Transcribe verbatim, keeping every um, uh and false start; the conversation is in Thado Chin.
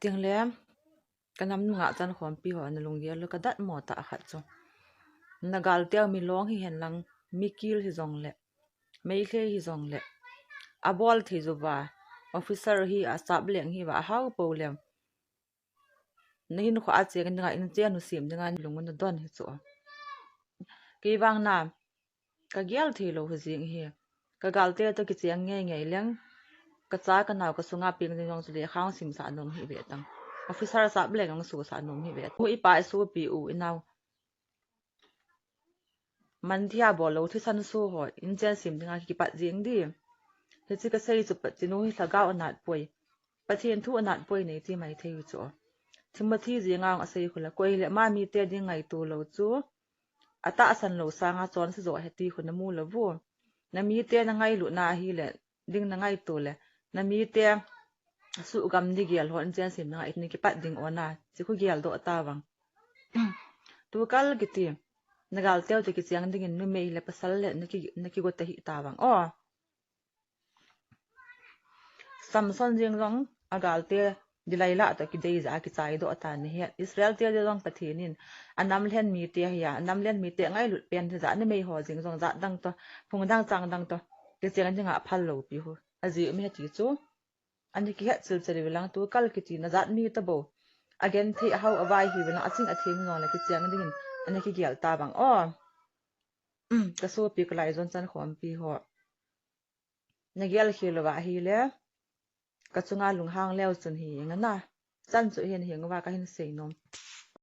Tingle, ka nam nungah chan khompi ho na lunggel lou ka dat mo ta khat chu. Na galte mi long hi hen lang, mi kil hi jong le, meilhei hi jong le, a bol thei jou va, officer hi a sap leng hi va, a hau po lem. Na hin kho a cheng dinga in chen u sim dinga lung na don hi chu. Kei vang na, ka gel thei lou hi jing hi. Ka galte to kicheng ngei ngei leng. Ka cha ka nau ka sunga ping ding jong chu le khang sim sa nom hi ve tang. Officer sap leng ang su sa nom hi ve. U i pa i su pi u i nau. Man thia bol lou thisan su ho. In chen sim dinga kipat jing di. Hichi ka sei chu Pathen u hi lhagao anat poi. Pathen thu anat poi nei ti mai thei u chu. Timothy jing ang a sei khu la koi le ma mi te ding ngaito lou chu. A tahsan lou sanga chonse jo he ti khu na mu lou vu. Na mite na ngailut na hi le, ding na ngaito le, na mite sugam ni gel ho in chen sim na ngai ni kipat ding ona, chi khu gel doh ta vang. Tu kal kiti, na galte u te kicheng dingin numei le pasal le na ki, na kigot ta hi ta vang. O. Samson jing jong a galte Delilah to kidei ja a kichai doh ta ni hi. Israel te jong Pathen in a nam lhen mite hi a, a nam lhen mite ngailut pen hi ja ni mei ho jing jong jat dang to, phung dang chang dang to, kicheng dinga phal lou pi hu. A ji mi ti chu. Ani kihet chil chil ve lang tu kal kiti na jat mi ta bo. A gen thei a hau a vai hi ve lang a ching a thim jong le kicheng dingin ani kigel ta vang. O. Ka sopi ka lai jon chan khompi ho. Na gel khel lou va hi le. Ka chunga lunghang leu chun hi eng ana. Chan chu hin hing va ka hin sei nom.